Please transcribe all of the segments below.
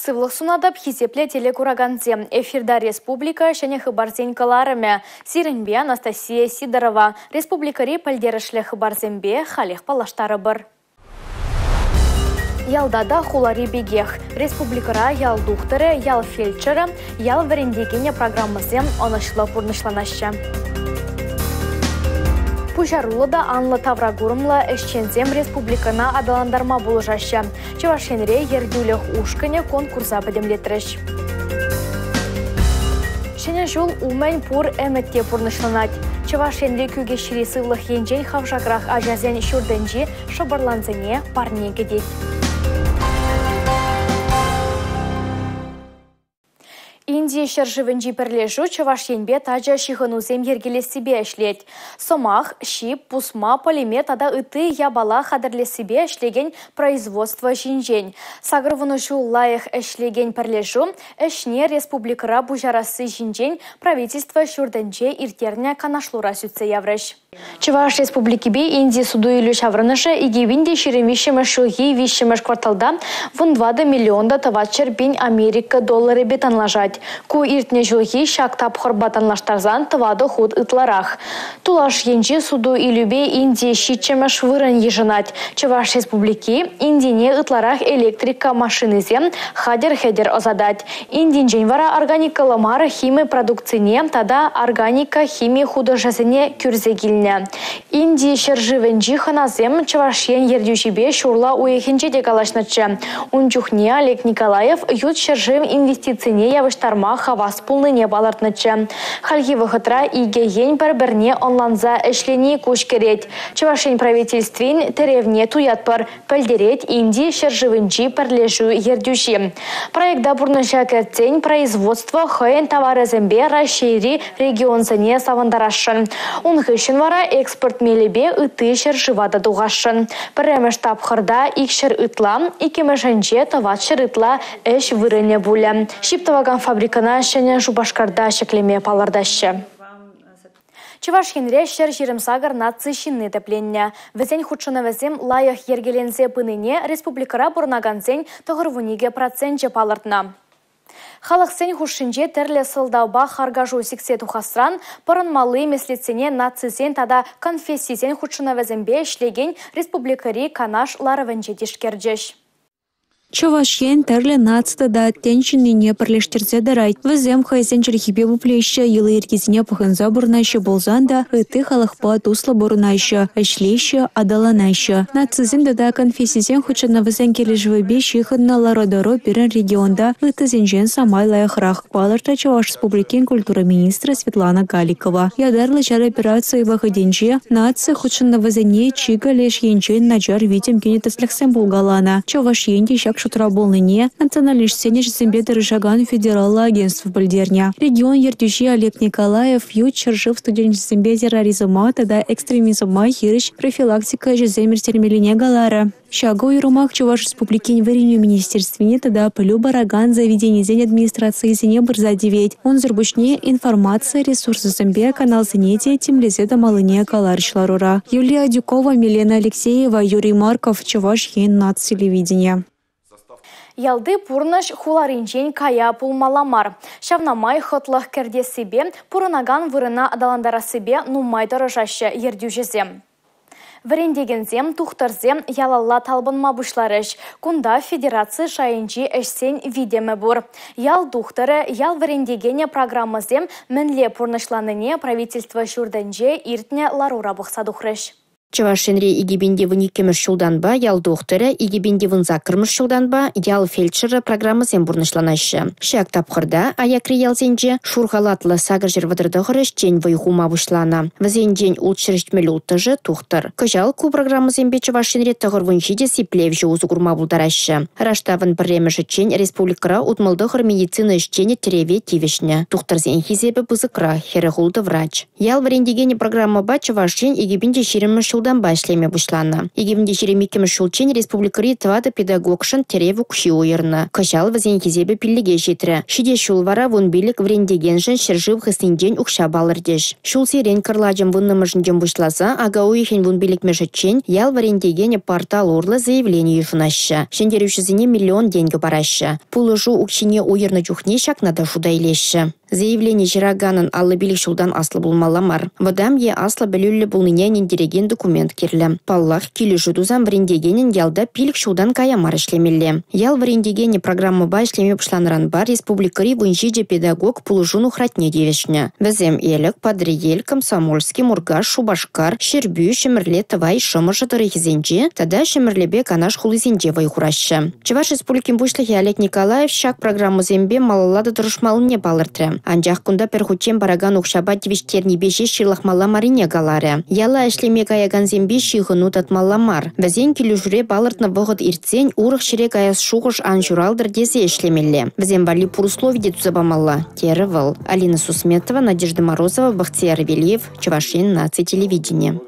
Сывлӑх сунатӑп, хисеплӗ телекуракансем. Эфирта республика ҫӗнӗ хыпарсен кӑларӑмӗ. Сирӗнпе Анастасия Сидорова. Республикӑри пӗлтерӗшлӗ хыпарсемпе халех паллаштарӑпӑр. Ялта та хулари пекех. Республикӑра ял тухтӑрӗ, ял фельдшерӗ, ял вӗрентекенӗ программӑсем ӑнӑҫлӑ пурнӑҫланаҫҫӗ. Пуҫаруллӑ та анлӑ тавракурӑмлӑ ӗҫченсем республикӑна аталантарма пулӑшаҫҫӗ. Чӑваш Енре ертӳлӗх ушкӑнӗ конкурса пӗтӗмлетрӗҫ. Ҫӗнӗ ҫул умӗн пур ӗмӗт те пурнӑҫланать. Чӑваш Енри Кӳкеҫри сывлӑх енчен хавшакрах ачасен ҫуртӗнчи шӑпӑрлансене парне кӗтет. Инди ҫӗршывӗнчи пӗрлешӳ Чӑваш Енпе тачӑ ҫыхӑнусем йӗркелессипе ӗҫлет. Сӑмах, ҫип, пусма, полимер тата ытти япала хатӗрлессипе ӗҫлекен производство ҫинчен. 80 ҫул лайӑх ӗҫлекен пӗрлешӳ ӗҫне республикӑра пуҫарасси ҫинчен правительство ҫуртӗнче ирттернӗ канашлура сӳтсе яврӗҫ. Чӑваш Республикипе Инди суту-илӳ ҫаврӑнӑшӗ 2023-мӗш ҫулхи виҫҫӗмӗш кварталта 14 миллион та 400 пин Америка долларӗпе танлашать. Ку иртнӗ ҫулхи ҫак тапхӑрпа танлаштарсан тӑватӑ хут ытларах. Тулаш енчи суту-илӳпе Инди ҫиччӗмӗш вырӑн йышӑнать. Чӑваш Республики Индине ытларах электрика машинисем хатӗр-хӗтӗр ӑсатать. Индинчен вара органикӑллӑ мар хими продукцине тата органика хими хутӑшӗсене кӳрсе килнӗ. Инди ҫӗршывӗнчи хӑнасем Чӑваш Ен ертӳҫипе ҫурла уйӑхӗнче те калаҫнӑччӗ. Ун чухне Олег Николаев ют ҫӗршыв инвестицине явӑҫтарма хавас пулнине палӑртнӑччӗ. Хальхи вӑхӑтра икӗ ен пӗр-пӗрне ӑнланса ӗҫлени куҫ кӗрет. Чӑваш Ен правительствин тӗревне туятпӑр, пӗлтерет Инди ҫӗршывӗнчи пӗрлешӳ ертӳҫи. Проекта пурнӑҫа кӗртсен производство хӑйӗн таварӗсемпе Раҫҫейри регионсене савӑнтарасшӑн. Ун хыҫҫӑн вара экспорт мелӗпе ытти ҫӗршыва та тухасшӑн. Пӗрремӗш тапхӑрта 200 ытла, иккӗмӗшӗнче 400 ытла ӗҫ вырӑнӗ пулӗ. Ҫип тӑвакан фабрикӑна Ҫӗнӗ Шупашкарта ҫӗклеме палӑртаҫҫӗ. Чӑваш Енре 128 наци ҫынни тӗпленнӗ. Вӗсен хутшӑнӑвӗсем лайӑх йӗркеленсе пынине республикӑра пурӑнакансен 92 проценчӗ палӑртнӑ. Халӑхсен хушшинче тӗрлӗ сӑлтавпа харкашу сиксе тухасран пӑрӑнмалли меслетсене нацисен тата конфессисен хутшӑнӑвӗсемпе ӗҫлекен республикӑри канаш ларӑвӗнче тишкерчӗҫ. Чӑваш Ен тӗрлӗ наци тата тӗн ҫыннине пӗрлештерсе тӑрать. Вӗсем хӑйсен чӗлхипе пуплеҫҫӗ, йӑли-йӗркисене пӑхӑнса пурӑнаҫҫӗ пулсан та ытти халӑхпа туслӑ пурӑнаҫҫӗ, ӗҫлеҫҫӗ, аталанаҫҫӗ. Нацисен тата конфессисен хутшӑнӑвӗсен килӗшӗвӗпе ҫыхӑннӑ лару-тӑру пирӗн регионта ыттисенчен самай лайӑхрах, палӑртрӗ Чӑваш Республикин культура министрӗ Светлана Каликова. Ятарлӑ ҫар операцийӗ вӑхӑтӗнче наци хутшӑнӑвӗсене чикӗ леш енчен начар витӗм кӳнӗ тӗслӗхсем пулкаланӑ. Чӑваш Ен те ҫак шутра пулнине националистсен ӗҫӗсемпе тӑрӑшакан федераллӑ агентство пӗлтернӗ. Регион ертӳҫи Олег Николаев ют ҫӗршыв студенчӗсемпе терроризма тата экстремизма хирӗҫ профилактика ӗҫӗсем ирттермеллине каларӗ. Ҫакӑ уйрӑмах Чӑваш Республикин Вӗренӳ министерствине тата пӗлӳ паракан заведенисен администрацийӗсене пырса тивет. Унсӑр пуҫне информаци ресурсӗсемпе каналсене те тимлесе тӑмаллине каларӗҫ ларура. Юлия Адюкова, Милена Алексеева, Юрий Марков, Чӑваш Ен наци телевиденийӗ. Ялти пурнӑҫ хуларинчен кая пулмалла мар. Ҫавна май хӑтлӑх кӗртессипе, пурӑнакан вырӑна аталантарассипе нумай тӑрӑшаҫҫӗ ертӳҫӗсем. Вӗрентекенсем, тухтӑрсем ялалла талпӑнма пуҫларӗҫ. Кунта федераци шайӗнчи ӗҫсен витӗмӗ пур. Ял тухтӑрӗ, ял вӗрентекенӗ программӑсем мӗнле пурнӑҫланине правительство ҫуртӗнче иртнӗ ларура пӑхса тухрӗҫ. Чӑваш Енре 2012-мӗш ҫултанпа ял тухтӑрӗ, 2018-мӗш ҫултанпа ял фельдшерӗ программӑсем пурнӑҫланаҫҫӗ. Ҫак тапхӑрта аякри ялсенче шур халатлӑ 839 ӗҫчен вӑй хума пуҫланӑ. Вӗсенчен 676-шӗ тухтӑр. Кӑҫал ку программӑсемпе Чӑваш Енре 97 сиплевҫӗ усӑ курма пултараҫҫӗ. Раштавӑн пӗрремӗшӗччен республикӑра 69 медицина ӗҫченӗ тӗреве тивӗҫнӗ. Тухтӑрсен хисепӗ пысӑкрах – 46 врач. Ял вӗрентекенӗ программӑпа Чӑваш Ен 2020-мӗш ҫултанпа ӗҫлеме пуҫланӑ. 2022-мӗш ҫулччен республикӑри 4 педагогшӑн тӗрев укҫи уйӑрнӑ. Кӑҫал вӗсен хисепӗ 5-е ҫитрӗ. Ҫитес ҫул вара 15 вӗрентекеншӗн ҫӗршыв хыснинчен укҫа палӑртӗҫ. Ҫулсерен кӑрлачӑн 10-мӗшӗнчен пуҫласа ака уйӑхӗн 15-мӗшӗччен ял вӗрентекенӗ портал урлӑ заявлени йышӑнаҫҫӗ. Ҫӗнтерӳҫӗсене миллион тенкӗ параҫҫӗ. Пулӑшу укҫине уйӑрнӑ чухне ҫакна та шута илеҫҫӗ. Заявлени ҫыраканӑн 55 ҫултан аслӑ пулмалла мар. Вӑтам е аслӑ пӗлӳллӗ пулнине ӗнентерекен документ кирлӗ. Паллах, килӗшӳ тусан вӗрентекенӗн ялта 5 ҫултан кая мар ӗҫлемелле. Ял вӗрентекенӗ программӑпа ӗҫлеме пуҫланӑранпа республикӑри 17 педагог пулӑшу нухратне тивӗҫнӗ. Вӗсем Элӗк, Патӑрьел, Комсомольски, Муркаш, Шупашкар, Ҫӗрпӳ, Ҫӗмӗрле, Тӑвай, Шӑмӑршӑ тӑрӑхӗсенче тата Ҫӗмӗрлепе Канаш хулисенче вӑй хураҫҫӗ. Чӑваш Республикин Пуҫлӑхӗ Олег Николаев ҫак программӑсемпе малалла та тӑрӑшмаллине палӑртрӗ. Анчах кунта пӗр хутчен паракан укҫапа тивӗҫтернипе ҫеҫ ҫырлахмалла маррине каларӗ. Яла ӗҫлеме каякансемпе ҫыхӑну татмалла мар. Вӗсен килӗшӳре палӑртнӑ вӑхӑт иртсен урӑх ҫӗре каяс шухӑш ан ҫуралтӑр тесе ӗҫлемелле. Вӗсем валли пур услови те туса памалла, терӗ вӑл. Алина Сусметова, Надежда Морозова, Бахтияр Велиев, Чӑваш Ен наци телевиденийӗ.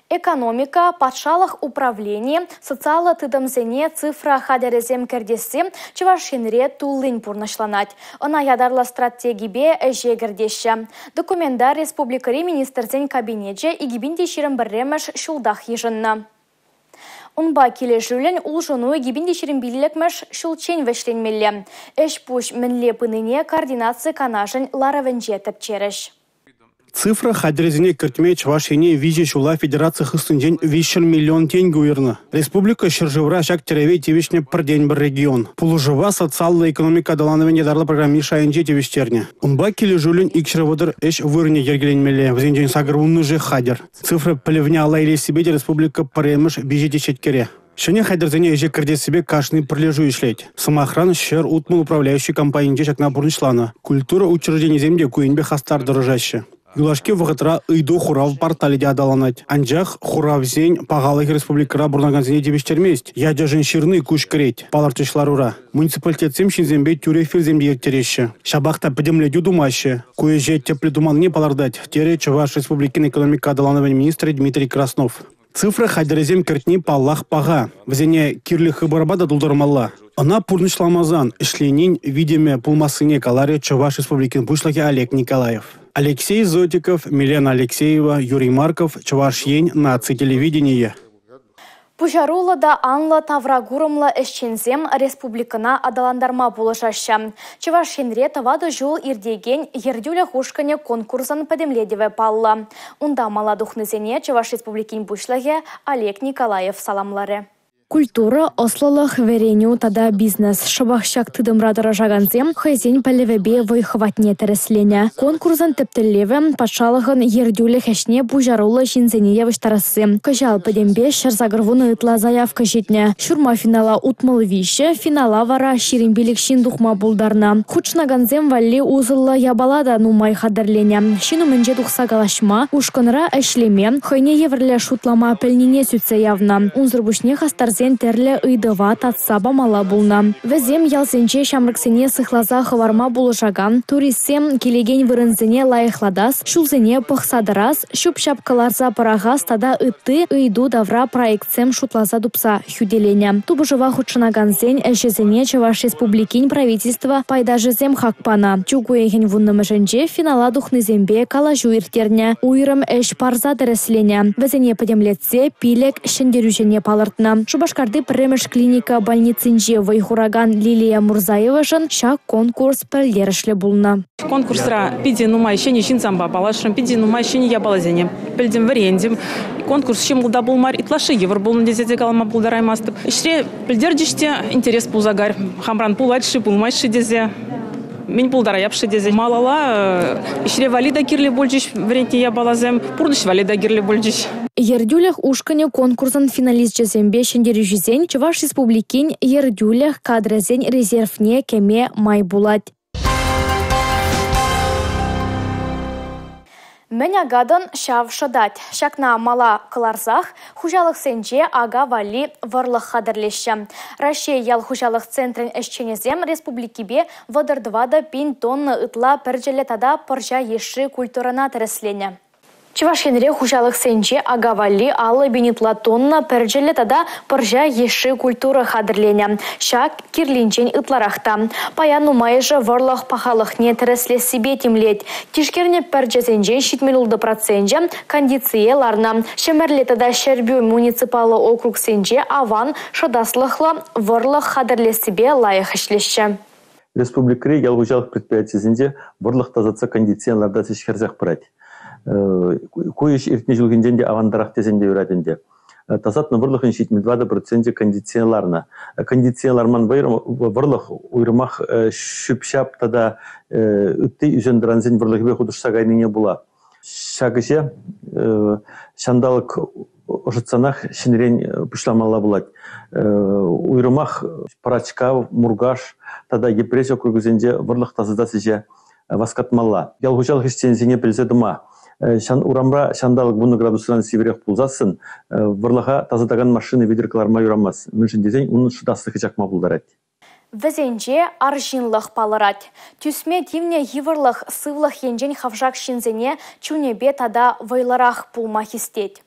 Экономика, патшалӑх управленийӗ, социаллӑ тытӑмсене цифра хатӗрӗсем кӗртесси Чӑваш Енре туллин пурнӑҫланать. Ӑна ятарлӑ стратегипе ӗҫе кӗртеҫҫӗ. Документа республикӑри министрсен кабинечӗ 2021-мӗш ҫултах йышӑннӑ. Унпа килӗшӳллӗн улшӑну 2025-мӗш ҫулччен вӗҫленмелле. Ӗҫ-пуҫ мӗнле пынине координаци канашӗн ларӑвӗнче тӗпчерӗҫ. Цифра хатӗрӗсене кӗртме Чӑваш Ене 3 ҫула федераци хыснинчен 300 миллион тенкӗ уйӑрнӑ. Республика ҫӗршывра ҫак тӗреве тивӗҫнӗ пӗртен-пӗр регион. Пулӑшӑва социаллӑ экономика аталанӑвӗн ятарлӑ программи шайӗнче тивӗҫтернӗ. Унпа килӗшӳллӗн 230 ӗҫ вырӑнӗ йӗркеленмелле, вӗсенчен 80-шӗ хатӗр. Цифра пӗлӗвне алла илессипе те республика пӗрремӗш 3 теҫеткере. Ҫӗнӗ хатӗрсене ӗҫе кӗртессипе кашни пӗрлешӳ ӗҫлет. Сӑмахран, 160 управляющи компанинче ҫакна пурнӑҫланӑ. Культура учрежденийӗсем те ку енпе хастар тӑрӑшаҫҫӗ. Юлашки вӑхӑтра ыйту-хурав порталӗ те аталанать. Анчах хуравсен пахалӑхӗ республикӑра пурӑнакансене тивӗҫтермест. Ячӗшӗн ҫырни куҫ кӗрет, палӑртрӗҫ ларура. Муниципалитетсем ҫынсемпе тӳрӗ эфирсем те ирттереҫҫӗ. Ҫапах та пӗтӗмлетӳ тумаҫҫӗ. Ку ӗҫе тӗплӗ туманнине палӑртать, терӗ Чӑваш Республикин экономика аталанӑвӗн министрӗ Дмитрий Краснов. Цифра хатӗрӗсем кӗртни, паллах, паха. Вӗсене кирлӗ хыпарпа та тултармалла. Ӑна пурнӑҫламасан ӗҫленин витӗмӗ пулмассине каларӗ Чӑваш Республикин Пуҫлӑхӗ Олег Николаев. Алексей Зотиков, Милена Алексеева, Юрий Марков, Чӑваш Ен наци телевиденийӗ. Пуҫаруллӑ та анлӑ тавракурӑмлӑ ӗҫченсем республикӑна аталантарма пулӑшаҫҫӗ. Чӑваш Енре 4 ҫул иртекен ертӳлӗх ушкӑнӗ конкурсӑн пӗтӗмлетӗвӗ паллӑ. Унта мала тухнисене Чӑваш Республикин Пуҫлӑхӗ Олег Николаев саламларӗ. Культура, ӑслӑлӑх, вӗренӳ тата бизнес. Шӑпах ҫак тытӑмра тӑрӑшакансем хӑйсен пӗлӗвӗпе вӑй-хӑватне тӗрӗсленӗ. Конкурсӑн тӗп тӗллевӗ – патшалӑхӑн ертӳлӗх ӗҫне пуҫаруллӑ ҫынсене явӑҫтарасси. Кӑҫал пӗтӗмпе 180 ытла заявка ҫитнӗ. Ҫурма финала 63, финала вара 25 ҫын тухма пултарнӑ. Хутшӑнакансем валли усӑллӑ япала та нумай хатӗрленӗ. Ҫын умӗнче тухса калаҫма, ушкӑнра ӗҫлеме, хӑйне евӗрлӗ шутлама пӗлнине сӳтсе явнӑ. Унсӑр пуҫне хастарсен тӗрлӗ ыйтӑва татса памалла пулнӑ. Вӗсем ялсенче ҫамрӑксене сыхласа хӑварма пулӑшакан, туристсем килекен вырӑнсене лайӑхлатас, ҫулсене пӑхса тӑрас, ҫӳп-ҫап кӑларса пӑрахас тата ытти ыйту тавра проектсем шутласа тупса хӳтӗленӗ. Тупӑшӑва хутшӑнакансен ӗҫӗсене Чӑваш Республикин правительство пайташӗсем хак панӑ. Чӳк уйӑхӗн 10-мӗшӗнче финала тухнисемпе калаҫу ирттернӗ, уйрӑм ӗҫ парса тӗрӗсленӗ. Вӗсене пӗтӗмлетсе 5 ҫӗнтерӳҫӗне палӑртнӑ. Шупашкарти пӗрремӗш клиника больницинче вӑй хуракан Лилия Мурзаевашӑн ҫак конкурс пӗлтерӗшлӗ пулнӑ. Конкурсра питӗ нумай ҫӗнӗ ҫынсемпе паллашрӑм, питӗ нумай ҫӗнӗ япаласене пӗлтӗм, вӗрентӗм. Конкурс ҫӑмӑл та пулмарӗ, ытлашши йывӑр пулнӑ тесе те калама пултараймастӑп. Ӗҫре пӗлтерчӗҫ те интерес пулса кайрӗ. Хамран пулать-ши, пулмасть-ши тесе, мӗн пултараяп-ши тесе. Малалла ӗҫре валли та кирлӗ пулчӗҫ вӗрентнӗ япаласем, пурнӑҫ валли та кирлӗ пулчӗҫ. Ертӳлӗх ушкӑнӗ конкурсӑн финалисчӗсемпе ҫӗнтерӳҫӗсен Чӑваш Республикин ертӳлӗх кадрӗсен резервне кӗме май пулать. Мӗн акатӑн, ҫав шӑтать. Ҫакна мала кӑларсах хуҫалӑхсенче ака валли вӑрлӑх хатӗрлеҫҫӗ. Раҫҫей ял хуҫалӑх центрӗн ӗҫченӗсем республикипе 34 пин тонна ытла пӗрчӗллӗ тата пӑрҫа йышши культурӑна тӗрӗсленӗ. Чӑваш Енре хуҫалӑхсенче ака валли 50 000 ытла тонна пӗрчӗллӗ тата пӑрҫа йышши культура хатӗрленӗ. Ҫак кирлинчен ытларах та. Паян нумайӑшӗ вӑрлӑх пахалӑхне тӗрӗслессипе тимлет. Тишкернӗ пӗрчӗсенчен 76% кондицие ларнӑ. Ҫӗмӗрле тата Ҫӗрпӳ муниципаллӑ округсенче аван шӑтаслӑхлӑ вӑрлӑх хатӗрлессипе лайӑх ӗҫлеҫҫӗ. Республикӑри ял хуҫалӑх предприятийӗсенче вӑрлӑх тасатса кондицие лартас ӗҫ хӗрсех пырать. Ку ӗҫ иртнӗ ҫулхинчен те авантарах тесен те юрать ӗнтӗ. Тасатнӑ вӑрлӑхӑн 74% кондицие ларнӑ. Кондицие ларман вӑрлӑх уйрӑмах ҫӳп-ҫап тата ытти ӳсен-тӑрансен вӑрлӑхӗпе хутӑшса кайнине пула. Ҫак ӗҫе ҫанталӑк ӑшӑтсанах ҫӗнӗрен пуҫламалла пулать. Уйрӑмах Пӑрачкав, Муркаш тата Йӗпреҫ округӗсенче вӑрлӑх тасатас ӗҫе васкатмалла. Ял хуҫалӑх ӗҫченӗсене пӗлсе тӑма. Урамра ҫанталӑк 10 градусран сивӗрех пулсассӑн вӑрлӑха тасатакан машина витӗр кӑларма юрамасть. Мӗншӗн тесен унӑн шӑтаслӑхӗ чакма пултарать. Вӗсенче арҫынлӑх палӑрать. Тӳсме тивнӗ йывӑрлӑх сывлӑх енчен хавшак ҫынсене чунӗпе тата вӑйлӑрах пулма хистет.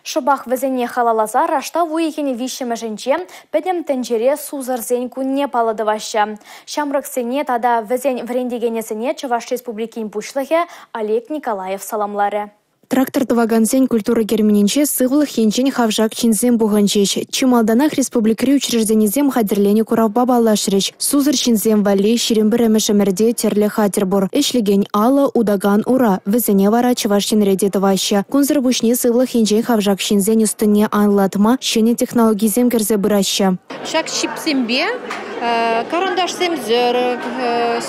Шӑпах вӗсене халалласа раштав уйӑхӗн 3-мӗшӗнче пӗтӗм тӗнчере сусӑрсен кунне паллӑ тӑваҫҫӗ. Ҫамрӑксене тата вӗсен вӗрентекенӗсене Чӑваш Республикин Пуҫлӑхӗ Олег Николаев саламларӗ. Трактор тӑвакансен культура керменӗнче сывлӑх енчен хавшак ҫынсем пухӑнчӗҫ. Чи малтанах республикӑри учрежденисем хатӗрленӗ куравпа паллашрӗҫ. Сусӑр ҫынсем валли 21-мӗш ӗмӗрте тӗрлӗ хатӗр пур. Ӗҫлекен алӑ, утакан ура. Вӗсене вара Чӑваш Енре те тӑваҫҫӗ. Кунсӑр пуҫне сывлӑх енчен хавшак ҫынсен ӑс-тӑнне анлӑлатма ҫӗнӗ технологисем кӗрсе пыраҫҫӗ. Ҫак ҫипсемпе карандашсемсӗр,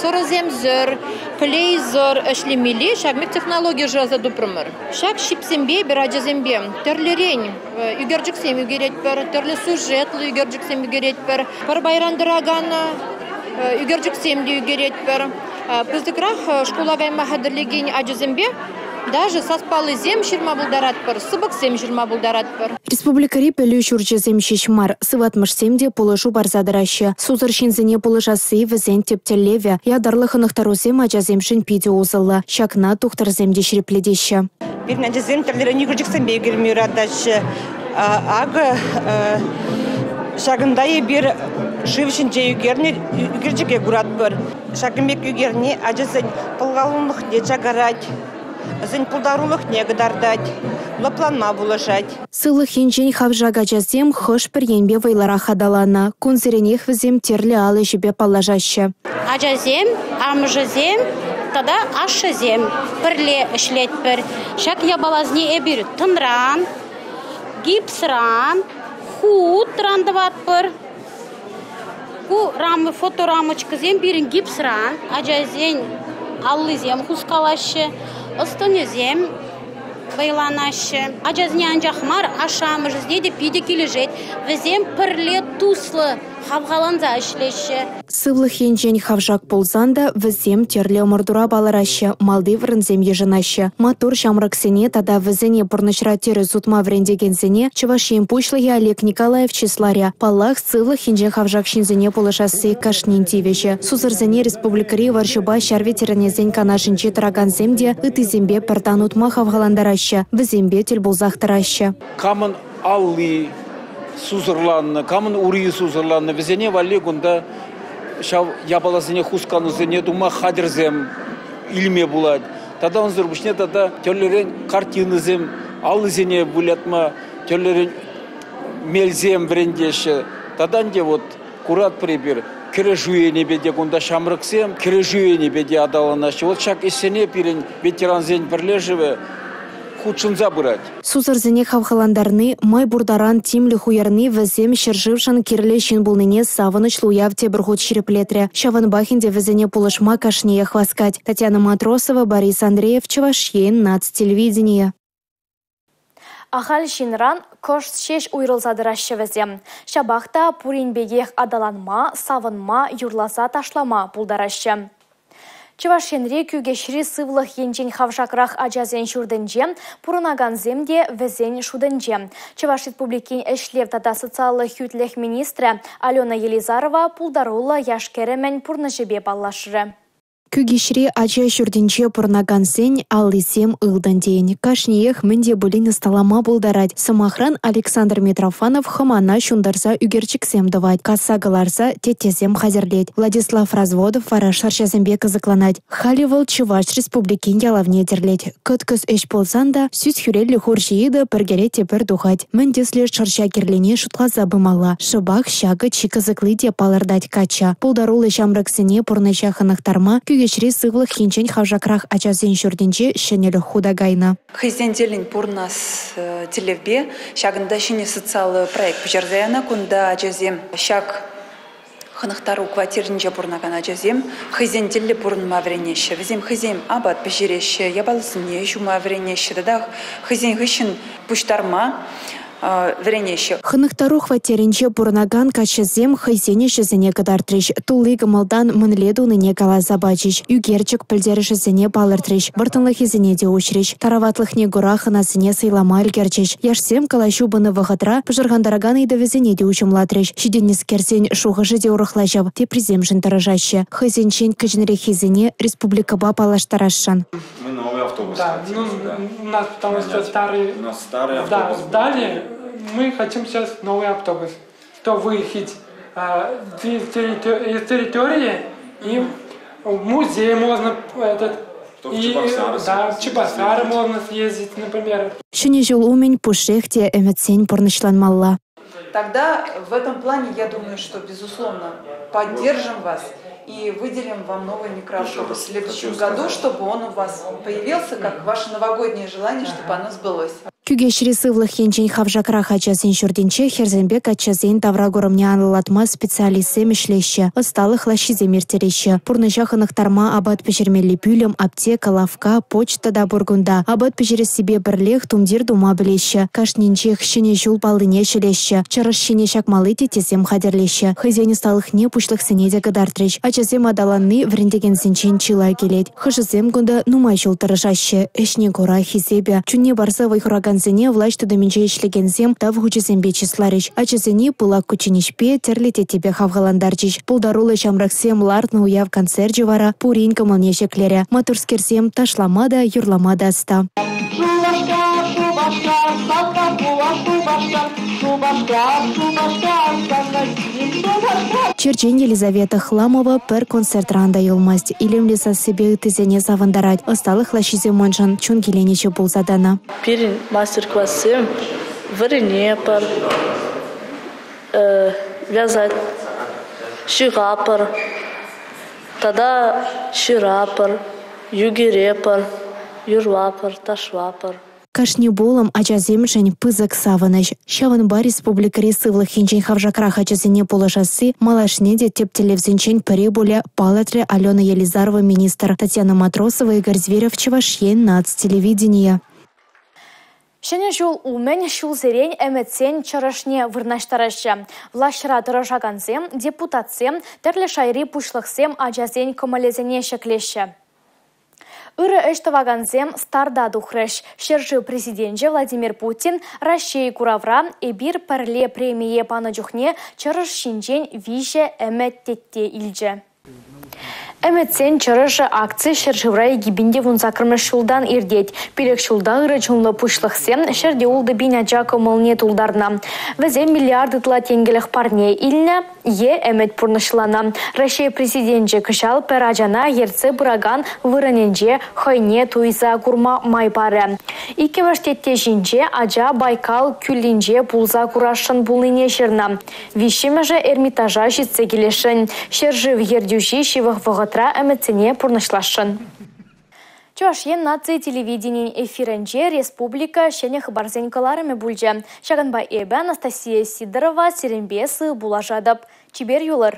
сӑрӑсемсӗр, клейсӑр ӗҫлемелли ҫак пек технологи шыраса тупрӑмӑр. Ҫак ҫипсемпе эпир ачасемпе тӗрлӗрен ӳкерчӗксем ӳкеретпӗр, тӗрлӗ сюжетлӑ ӳкерчӗксем ӳкеретпӗр, пӗр пайран тӑракан ӳкерчӗксем те ӳкеретпӗр. Пысӑкрах шкула кайма хатӗрлекен ачасемпе даже саспаллисем ҫырма пултаратпӑр, сыпӑксем ҫырма пултаратпӑр. Республикӑри пӗлӳ ҫурчӗсем ҫеҫ мар, сыватмӑшсем те пулӑшу парса тӑраҫҫӗ. Сусӑр ҫынсене пулӑшасси вӗсен тӗп тӗллевӗ. Ятарлӑ хӑнӑхтарусем ачасемшӗн питӗ усӑллӑ. Ҫакна тухтӑрсем те ҫирӗплетеҫҫӗ. Пирӗн ачасем тӗрлӗрен ӳкерчӗксемпе ӳкерме юратаҫҫӗ. Акӑ ҫакӑнта эпир шыв ҫинче ӳкернӗ ӳкерчӗке куратпӑр. Ҫакӑн пек ӳкерни ачасен пӑлханулӑхне чакарать, вӗсен пултарулӑхне кӑтартать, лӑпланма пулӑшать. Сывлӑх енчен хавшак ачасем хӑш-пӗр енпе вӑйлӑрах аталаннӑ. Кунсеренех вӗсем тӗрлӗ ал ӗҫӗпе паллашаҫҫӗ. Ачасем, амӑшӗсем тата ашшӗсем пӗрле ӗҫлетпӗр. Ҫак япаласене эпир тӑмран, гипсран, хутран тӑватпӑр. Ку фоторамочкӑсем пирӗн гипсран, ачасен аллисем хускалаҫҫӗ, ӑс-тӑнӗсем вӑйланаҫҫӗ. Ачасене анчах мар, ашшӗ-амӑшӗсене те питӗ килӗшет. Вӗсем пӗрле туслӑ хавхаланса ӗҫлеҫҫӗ. Сывлӑх енчен хавшак пулсан та вӗсем тӗрлӗ ӑмӑртура палӑраҫҫӗ, малти вырӑнсем йышӑнаҫҫӗ. Маттур ҫамрӑксене тата вӗсене пурнӑҫра тӗрӗс утма вӗрентекенсене Чӑваш Ен Пуҫлӑхӗ Олег Николаев чысларӗ. Паллах, сывлӑх енчен хавшак ҫынсене пулӑшасси кашнин тивӗҫӗ. Сусӑрсене республикӑри вӑрҫӑпа ҫар ветеранӗсен канашӗнче тӑракансем те ыттисемпе пӗр тан утма хавхалантараҫҫӗ, вӗсемпе тӗл пулсах тӑраҫҫӗ. Камӑн алли сусӑрланнӑ, камӑн ури сусӑрланнӑ, вӗсене валли кунта ҫав япаласене, хусканусене тума хатӗрсем илме пулать. Тата унсӑр пуҫне тата тӗрлӗрен картинӑсем, аллисене вылятма тӗрлӗрен мелсем вӗрентеҫҫӗ. Тата ӗнтӗ вот куратпӑр эпир, кӗрешӳ енӗпе те кунта ҫамрӑксем кӗрешӳ енӗпе те аталанаҫҫӗ. Вот ҫак ӗҫсене пирӗн ветерансен пӗрлешӗвӗ хутшӑнса пырать. Сусӑрсене хавхалантарни, май пур таран тимлӗх уйӑрни вӗсем ҫӗршывшӑн кирлӗ ҫын пулнине савӑнӑҫлӑ уяв тепӗр хут ҫирӗплетрӗ. Ҫавӑнпах ӗнтӗ вӗсене пулӑшма кашниех васкать. Татьяна Матросова, Борис Андреев, Чӑваш Ен, наци телевиденийӗ. Ахаль ҫынран кӑшт ҫеҫ уйрӑлса тӑраҫҫӗ вӗсем. Ҫапах та пурин пекех аталанма, савӑнма, юрласа ташлама пултараҫҫӗ. Чӑваш Енри Кӳкеҫри сывлӑх енчен хавшакрах ачасен ҫуртӗнче пурӑнакансем те вӗсен шутӗнче. Чӑваш Республикин ӗҫлев тата социаллӑ хӳтлӗх министрӗ Алена Елизарова пултаруллӑ яш-кӗрӗмӗн пурнӑҫӗпе паллашрӗ. Кӳкеҫри ача ҫуртӗнче пурӑнакансен аллисем ылтӑн тейӗн. Кашниех мӗн те пулин ӑсталама пултарать. Сӑмахран, Александр Митрофанов хӑмана ҫунтарса ӳкерчӗксем тӑвать, касса кӑларса теттесем хатӗрлет. Владислав Разводов вара шӑрҫасемпе кӑсӑкланать. Халӗ вӑл Чӑваш Республикин ялавне тӗрлет. Кӑткӑс ӗҫ пулсан та сӳс хӳреллӗ хурҫӑ йытӑ пӗр кӗрет те пӗр тухать. Мӗн тӗслӗ шӑрҫа кирлине шутласа пымалла. Шӑпах ҫакӑ чи кӑсӑкли те палӑртать каччӑ. Пултаруллӑ ҫамрӑксене пурнӑҫа хӑнӑхтарма Кӳкеҫри сывлӑх енчен хавшакрах ачасен ҫуртӗнче ҫӗнӗлӗх хута кайнӑ. Хӑйсен тӗллӗн пурӑнас тӗллевпе ҫакӑнта ҫӗнӗ социаллӑ проект пуҫарса янӑ. Кунта ачасем ҫак хӑнӑхтару хваттерӗнче пурӑнакан ачасем хӑйсен тӗллӗ пурӑнма вӗренеҫҫӗ. Вӗсем хӑйсем апат пӗҫереҫҫӗ, япаласене ҫума вӗренеҫҫӗ тата хӑйсен хыҫҫӑн пуҫтарма вӗренеҫҫӗ. Хӑнӑхтару хваттерӗнче пурӑнакан каччӑсем хӑйсен ӗҫӗсене кӑтартрӗҫ, тулли кӑмӑлтан мӗнле тунине каласа пачӗҫ, ӳкерчӗк пӗлтерӗшӗсене палӑртрӗҫ, вӑрттӑнлӑхӗсене те уҫрӗҫ. Тараватлӑхне кура хӑнасене сӑйлама ӗлкӗрчӗҫ. Яшсем калаҫу пынӑ вӑхӑтра пӑшӑрхантаракан ыйтӑвӗсене те уҫӑмлатрӗҫ. Ҫитӗннӗскерсен шухӑшӗ те урӑхла ҫав, теприсемшӗн тӑрӑшаҫҫӗ. Хӑйсенчен кӗҫӗнреххисене республикӑпа паллаштарасшӑн. Мы новый автобус Да, хотим ну, сюда. у нас потому что Нанять. старый... У нас старый Да, автобус. был. сдали, мы хотим сейчас новый автобус. Что выехать из территории и в музей можно этот... Что в и, Чебоксары да, в Чебоксары съездить. можно съездить, например. Ҫӗнӗ ҫул умӗн пушшех те ӗмӗтсен пурнӑҫланмалла. Тогда в этом плане, я думаю, что, безусловно, поддержим вас и выделим вам новый микроавтобус в следующем хочу году, сказать. чтобы он у вас появился, как ваше новогоднее желание, чтобы оно сбылось. Кӳкеҫри сывлӑх енчен хавшакрах ачасен ҫуртӗнче хӗрсемпе каччӑсен тавракурӑмне анлӑлатма специалистсем ӗҫлеҫҫӗ, ӑсталӑх лаҫҫисем ирттереҫҫӗ. Пурнӑҫа хӑнӑхтарма апат пӗҫермелли пӳлӗм, аптека, лавкка, почта та пур кунта. Апат пӗҫерессипе пӗрлех тумтир тума пӗлеҫҫӗ. Кашнинчех Ҫӗнӗ ҫул паллине ҫӗлеҫҫӗ, чӑрӑш ҫине ҫакмалли теттесем хатӗрлеҫҫӗ. Хӑйсен ӑсталӑхне пуҫлӑхсене те кӑтартрӗҫ. Ачасем аталанни вӗрентекенсенчен чылай килет. Хӑшӗсем кунта нумай ҫул тӑрӑшаҫҫӗ. Ӗҫне кура хисепӗ, чунне парса вӑй хуракансене влаҫ тытӑмӗнче ӗҫлекенсем тав хучӗсемпе чысларӗҫ. Ачасене пылак кучченеҫпе, тӗрлӗ теттепе хавхалантарчӗҫ. Пултаруллӑ ҫамрӑксем лартнӑ уяв концерчӗ вара пурин кӑмӑлне ҫӗклерӗ. Маттурскерсем ташлама та, юрлама та ӑста. Шупашкар, Шупашкар, санпа пулас Шупашкар, Шупашкар, Шупашкар, сана килет Шупашкар. Черчен Елизавета Хламова пӗр концертран та юлмасть. Илемлӗ сассипе ыттисене савӑнтарать. Ӑсталӑх лаҫҫисем уншӑн чун киленӗҫӗ пулса тӑнӑ. Пирӗн мастер-классем вӗренетпӗр, вязать ҫыхатпӑр тата ҫыратпӑр, ӳкеретпӗр, юрлатпӑр, ташлатпӑр. Кашни пулӑм ачасемшӗн пысӑк савӑнӑҫ. Ҫавӑнпа республикӑри сывлӑх енчен хавшакрах ачасене пулӑшасси малашне те тӗп тӗллевсенчен пӗри пулӗ, палӑртрӗ Алена Елизарова министр. Татьяна Матросова, Игорь Зверев, Чӑваш Ен наци телевиденийӗ. Ҫӗнӗ ҫул умӗн ҫулсерен ӗмӗтсен чӑрӑшне вырнаҫтараҫҫӗ. Влаҫра тӑрӑшакансем, депутатсем, тӗрлӗ шайри пуҫлӑхсем ачасен кӑмӑлӗсене ҫӗклеҫҫӗ. Ырӑ ӗҫ тӑвакансем старта тухрӗҫ. Ҫӗршыв Президенчӗ Владимир Путин Раҫҫей куравра «Эпир пӗрле» премие панӑ чухне чӑрӑш ҫинчен 3 ӗмӗт тетте илчӗ. Ӗмӗтсен чӑрӑшӗ акци ҫӗршывра 2018-мӗш ҫултан иртет. 5 ҫулта ырӑ чунлӑ пуҫлӑхсем 106 000 ача кӑмӑлне тултарнӑ. Вӗсем миллиард ытла тенкӗлӗх парне илнӗ е ӗмӗт пурнӑҫланӑ. Раҫҫей Президенчӗ кӑҫал пӗр ачана ертсе пыракан вырӑнӗнче хӑйне туйса курма май парӗ. Иккӗмӗш тетте ҫинче ача Байкал кӳллинче пулса курасшӑн пулнине ҫырнӑ. Виҫҫӗмӗшӗ Эрмитажа ҫитсе килесшӗн. Ҫӗршыв ертӳҫи ҫывӑх вӑхӑтра ӗмӗтсене пурнӑҫласшӑн. Чӑваш Ен наци телевиденийӗн эфирӗнче республика ҫӗнӗ хыпарсен кӑларӑмӗ пулчӗ. Ҫакӑнпа эпӗ, Анастасия Сидорова, сирӗнпе сыв пулашатӑп. Чипер юлӑр.